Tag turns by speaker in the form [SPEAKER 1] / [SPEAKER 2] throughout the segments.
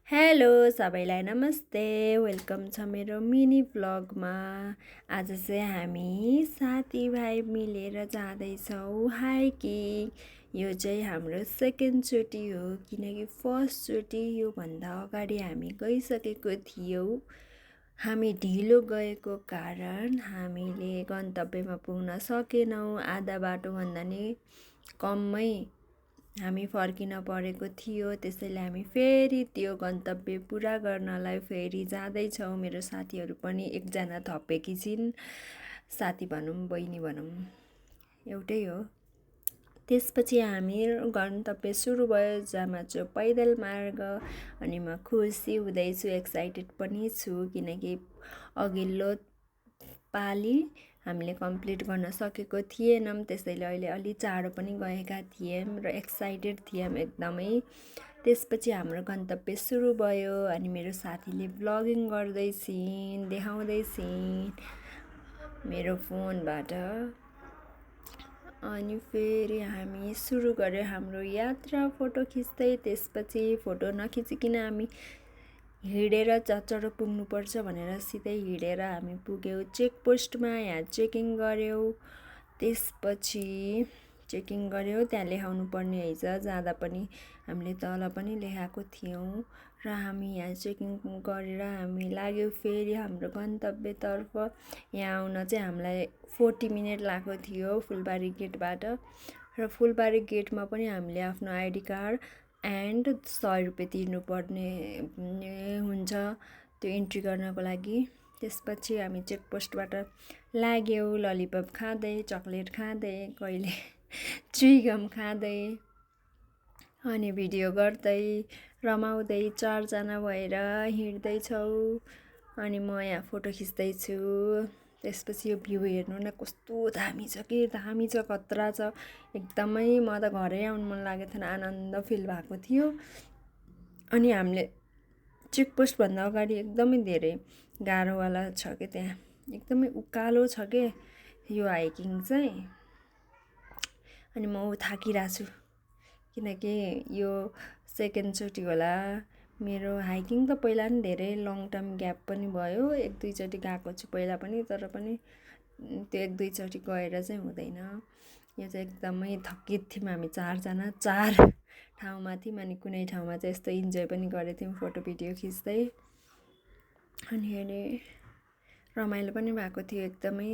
[SPEAKER 1] Hello सबैलाई नमस्ते, welcome छ मेरो मिनी भ्लगमा। आज चाहिँ हामी साथीभाइ मिलेर जाँदैछौँ हाइकिङ। यो चाहिँ हाम्रो सेकेन्डचोटि हो, किनकि फर्स्टचोटि योभन्दा अगाडि हामी गइसकेको थियौँ। हामी ढिलो गएको कारण हामीले गन्तव्यमा पुग्न सकेनौँ। आधा बाटोभन्दा नि कममै हामी फर्किन परेको थियो, त्यसैले हामी फेरि त्यो गन्तव्य पुरा गर्नलाई फेरि जाँदैछौँ। मेरो साथीहरू पनि एकजना थपेकी छिन्, साथी भनौँ बहिनी भनौँ एउटै हो। त्यसपछि हामी गन्तव्य सुरु भयो, जहाँ चाहिँ पैदल मार्ग। अनि म खुसी हुँदैछु, एक्साइटेड पनि छु, किनकि अघिल्लो पालि हामीले कम्प्लिट गर्न सकेको थिएनौँ, त्यसैले अहिले अलि चाँडो पनि गएका थियौँ र एक्साइटेड थियौँ एकदमै। त्यसपछि हाम्रो गन्तव्य सुरु भयो अनि मेरो साथीले भ्लगिङ गर्दैछिन्, देखाउँदैछिन् मेरो फोनबाट। अनि फेरि हामी सुरु गऱ्यो हाम्रो यात्रा फोटो खिच्दै। त्यसपछि फोटो नखिचिकन हामी हिँडेर चच्चडो पुग्नुपर्छ भनेर सिधै हिँडेर हामी पुग्यौँ चेकपोस्टमा। यहाँ चेकिङ गऱ्यौँ, त्यसपछि चेकिङ गऱ्यौँ, त्यहाँ लेखाउनु पर्ने रहेछ। जाँदा पनि हामीले तल पनि लेखाएको थियौँ र हामी यहाँ चेकिङ गरेर हामी लाग्यौँ फेरि हाम्रो गन्तव्यतर्फ। यहाँ आउन चाहिँ हामीलाई 40 मिनट लागेको थियो फुलबारी गेटबाट। र फुलबारी गेटमा पनि हामीले आफ्नो आइडी कार्ड एन्ड 100 रुपियाँ तिर्नुपर्ने हुन्छ त्यो इन्ट्री गर्नको लागि। त्यसपछि हामी चेकपोस्टबाट लाग्यौँ, ललिपप खाँदै, चक्लेट खाँदै, कहिले च्युइगम खाँदै अनि भिडियो गर्दै रमाउँदै 4 जना भएर हिँड्दैछौँ। अनि म यहाँ फोटो खिच्दैछु। त्यसपछि यो भ्यू हेर्नु न, कस्तो दामी छ कि दामी छ, खतरा छ एकदमै। म त घरै आउनु मन लागेको थिएन, आनन्द फिल भएको थियो। अनि हामीले चेकपोस्टभन्दा अगाडि एकदमै धेरै गाह्रोवाला छ कि, त्यहाँ एकदमै उकालो छ कि यो हाइकिङ चाहिँ। अनि म थाकिरहेको छु, किनकि यो सेकेन्डचोटि होला मेरो। हाइकिङ त पहिला पनि धेरै लङ टर्म ग्याप पनि भयो, 1-2 चोटि गएको छु पहिला पनि, तर पनि त्यो 1-2 चोटि गएर चाहिँ हुँदैन। यो चाहिँ एकदमै थकित थियौँ हामी 4 जना, 4 ठाउँमा थियौँ। अनि कुनै ठाउँमा चाहिँ यस्तो इन्जोय पनि गरेको थियौँ फोटो भिडियो खिच्दै। अनि रमाइलो पनि भएको थियो एकदमै।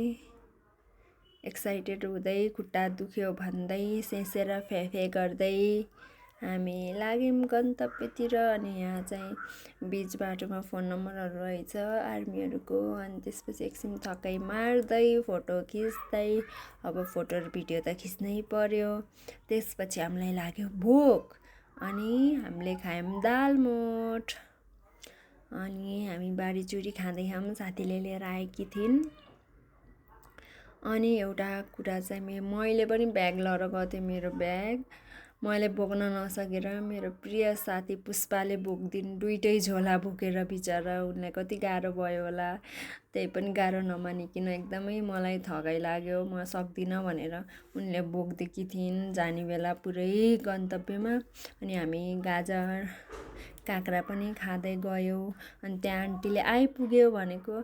[SPEAKER 1] एक्साइटेड हुँदै, खुट्टा दुख्यो भन्दै, सेसेर फेफे गर्दै हामी लाग्यौँ गन्तव्यतिर। अनि यहाँ चाहिँ बिच बाटोमा फोन नम्बरहरू रहेछ आर्मीहरूको। अनि त्यसपछि एकछिन थकाइ मार्दै फोटो खिच्दै, अब फोटो र भिडियो त खिच्नै पर्यो। त्यसपछि हामीलाई लाग्यो भोक, अनि हामीले खायौँ दालमोठ। अनि हामी बारीचुरी खाँदै खायौँ, साथीले लिएर आएकी थिइन्। अनि एउटा कुरा चाहिँ मैले पनि ब्याग लिएर गएको थिएँ। मेरो ब्याग मैले बोक्न नसकेर मेरो प्रिय साथी पुष्पाले बोकिदिन्। 2टै झोला बोकेर बिचरा उनलाई कति गाह्रो भयो होला। त्यही पनि गाह्रो नमानिकन एकदमै मलाई थकाइ लाग्यो, म सक्दिनँ भनेर उनले बोकिदिएकी थिइन् जाने बेला पुरै गन्तव्यमा। अनि हामी गाजर काँक्रा पनि खाँदै गयौँ। अनि त्यहाँ आन्टीले आइपुग्यो भनेको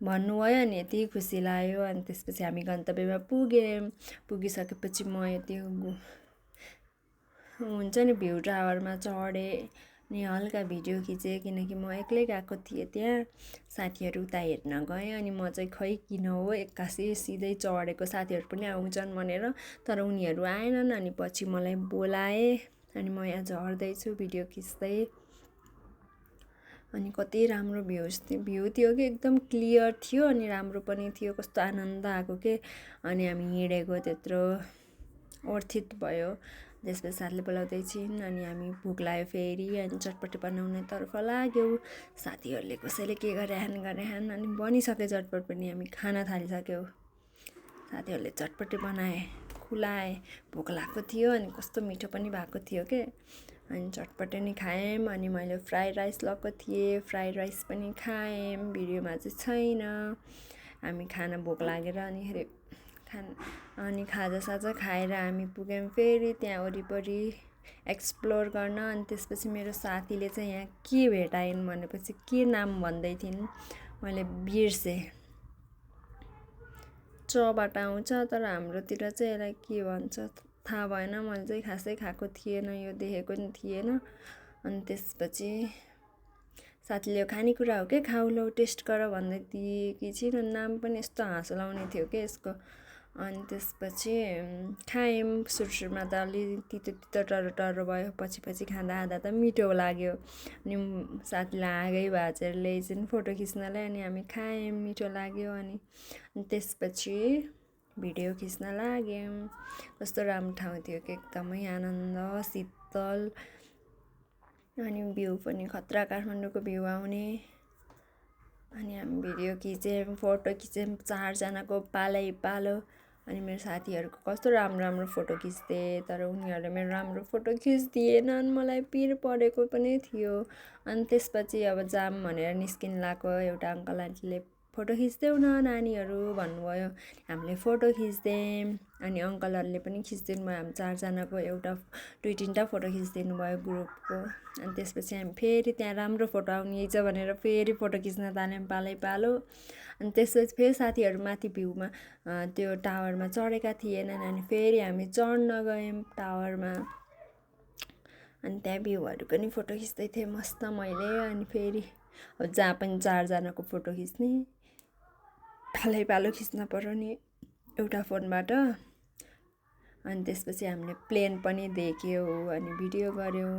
[SPEAKER 1] भन्नुभयो, अनि यति खुसी लाग्यो। अनि त्यसपछि हामी गन्तव्यमा पुगिसकेपछि म त्यो हुन्छ नि भ्यू टावरमा चढेँ, अनि हल्का भिडियो खिचेँ, किनकि म एक्लै गएको थिएँ त्यहाँ। साथीहरू उता हेर्न गएँ, अनि म चाहिँ खै किन हो एक्कासी सिधै चढेको, साथीहरू पनि आउँछन् भनेर, तर उनीहरू आएनन्। अनि पछि मलाई बोलाए, अनि म यहाँ झर्दैछु भिडियो खिच्दै। अनि कति राम्रो भ्यू थियो कि, एकदम क्लियर थियो अनि राम्रो पनि थियो, कस्तो आनन्द आएको के। अनि हामी हिँडेको त्यत्रो वर्थित भयो। त्यसपछि साथीले बोलाउँदै छिन्, अनि हामी भोक लाग्यो फेरि, अनि चटपटी बनाउनेतर्फ लाग्यौँ। साथीहरूले कसैले के गरेछन्, अनि बनिसक्यो चटपट पनि, हामी खाना थालिसक्यौँ। साथीहरूले चटपटी बनाए, खुलाए, भोक लागेको थियो, अनि कस्तो मिठो पनि भएको थियो के। अनि चटपटी नि खायौँ। अनि मैले फ्राइड राइस लगेको थिएँ, फ्राइड राइस पनि खायौँ, भिडियोमा चाहिँ छैन। हामी खाना भोक लागेर अनि खाजासाजा खाएर हामी पुग्यौँ फेरि त्यहाँ वरिपरि एक्सप्लोर गर्न। अनि त्यसपछि मेरो साथीले चाहिँ यहाँ के भेटाइन् भनेपछि के नाम भन्दै थिइन् मैले बिर्सेँ। चबाट आउँछ तर हाम्रोतिर चाहिँ यसलाई के भन्छ थाहा भएन। मैले चाहिँ खासै खाएको थिएन, यो देखेको नि थिएन। अनि त्यसपछि साथीले यो खानेकुरा हो के, खाऊ लौ टेस्ट गर भन्दै दिएकी छिन्। नाम पनि यस्तो हाँसो लाउने थियो कि यसको। अनि त्यसपछि खायौँ। सुरुमा त अलि तितो तितो टर्रो टर्रो भयो, पछि पछि खाँदा खाँदा त मिठो लाग्यो। अनि साथीलाई आगै भाँचेर ल्याइछन् फोटो खिच्नलाई। अनि हामी खायौँ, मिठो लाग्यो। अनि त्यसपछि भिडियो खिच्न लाग्यौँ। कस्तो राम्रो ठाउँ थियो कि एकदमै आनन्द शीतल। अनि भ्यू पनि खतरा, काठमाडौँको भ्यू आउने। अनि हामी भिडियो खिच्यौँ, फोटो खिच्यौँ 4जनाको पालै पालो। अनि मेरो साथीहरूको कस्तो राम्रो राम्रो फोटो खिच्थे, तर उनीहरूले मेरो राम्रो फोटो खिचिदिएनन्। मलाई पिर परेको पनि थियो। अनि त्यसपछि अब जाम भनेर निस्किन लाग्यो। एउटा अङ्कल आन्टीले फोटो खिच्देऊ न नानीहरू भन्नुभयो। हामीले फोटो खिच्यौँ। अनि अङ्कलहरूले पनि खिचिदिनु भयो। हामी 4जनाको एउटा 2-3टा फोटो खिचिदिनु भयो ग्रुपको। अनि त्यसपछि हामी फेरि त्यहाँ राम्रो फोटो आउनेछ भनेर फेरि फोटो खिच्न थाल्यौँ पालै पालो। अनि त्यसपछि फेरि साथीहरू माथि भ्यूमा त्यो टावरमा चढेका थिएनन्। अनि फेरि हामी चढ्न गयौँ टावरमा। अनि त्यहाँ भ्यूहरू पनि फोटो खिच्दै थिएँ मस्त मैले। अनि फेरि अब जहाँ पनि 4जनाको फोटो खिच्ने पालै पालो खिच्न पर्यो नि एउटा फोनबाट। अनि त्यसपछि हामीले प्लेन पनि देख्यौँ अनि भिडियो गऱ्यौँ।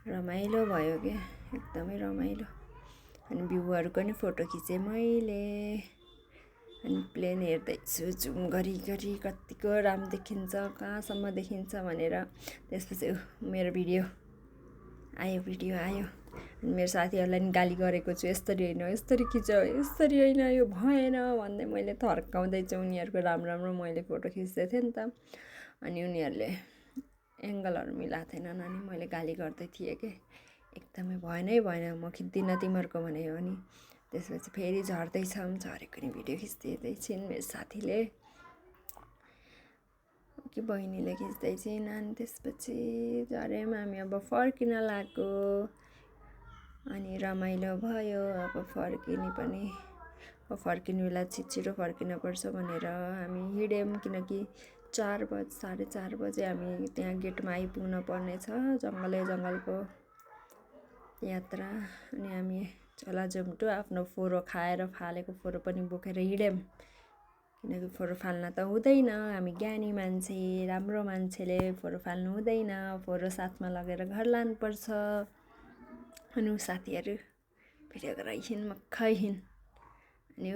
[SPEAKER 1] रमाइलो भयो कि एकदमै रमाइलो। अनि भ्यूहरूको नि फोटो खिचेँ मैले। अनि प्लेन हेर्दैछु जुम गरी गरी कतिको राम्रो देखिन्छ, कहाँसम्म देखिन्छ भनेर। त्यसपछि मेरो भिडियो आयो। अनि मेरो साथीहरूलाई नि गाली गरेको छु, यसरी होइन यसरी खिच, यसरी होइन यो भएन भन्दै मैले थर्काउँदैछु। उनीहरूको राम्रो राम्रो मैले फोटो खिच्दै थिएँ नि त। अनि उनीहरूले एङ्गलहरू मिलाएको थिएनन्। अनि मैले गाली गर्दै थिएँ कि एकदमै भएन म खिच्दिनँ तिमीहरूको भने हो नि। त्यसपछि फेरि झर्दैछौँ, झरेको नि भिडियो खिच्दै छिन् मेरो साथीले कि बहिनीले खिच्दै छिन्। अनि त्यसपछि झऱ्यौँ हामी, अब फर्किन लाग्यो। अनि रमाइलो भयो। अब फर्किने पनि फर्किने बेला छिटो फर्किनुपर्छ भनेर हामी हिँड्यौँ। किनकि 4 बजे हामी त्यहाँ गेटमा आइपुग्न पर्नेछ। जङ्गलको यात्रा। अनि हामी झोलाझुम्टो आफ्नो फोरो खाएर फालेको फोरो पनि बोकेर हिँड्यौँ। किनकि फोरो फाल्न त हुँदैन, हामी ज्ञानी मान्छे राम्रो मान्छेले फोरो फाल्नु हुँदैन, फोरो साथमा लगेर घर लानुपर्छ। अनि साथीहरू भिडियो गराइछिन् मक्खैछिन्। अनि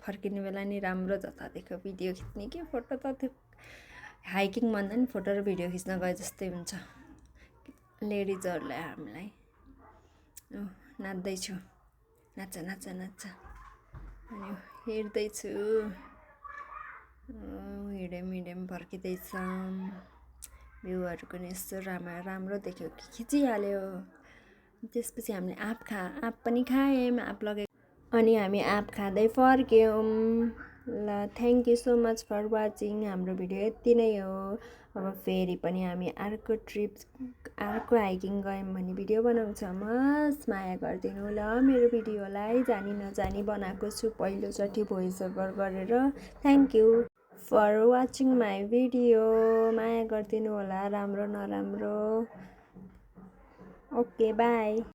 [SPEAKER 1] फर्किने बेला नि राम्रो जता देख्यो भिडियो खिच्ने कि फोटो त त्यो हाइकिङ भन्दा नि फोटो र भिडियो खिच्न गए जस्तै हुन्छ लेडिजहरूलाई हामीलाई। नाच्दैछु, नाच्छ। अनि हेर्दैछु, हिँड्यौँ फर्किँदैछौँ। भ्यूहरू पनि यस्तो राम्रो देख्यो कि खिचिहाल्यो। त्यसपछि हामीले आँप पनि खायौँ, आँप लगेको। अनि हामी आँप खाँदै फर्क्यौँ। ल thank you so much for watching. हाम्रो भिडियो यति नै हो। अब फेरि पनि हामी अर्को हाइकिङ गयौँ भने भिडियो बनाउँछ। माया गरिदिनु ल मेरो भिडियोलाई। जानी नजानी बनाएको छु पहिलोचोटि भोइस ओभर गरेर। Thank you for watching my video. माया गरिदिनु होला राम्रो नराम्रो। Okay by.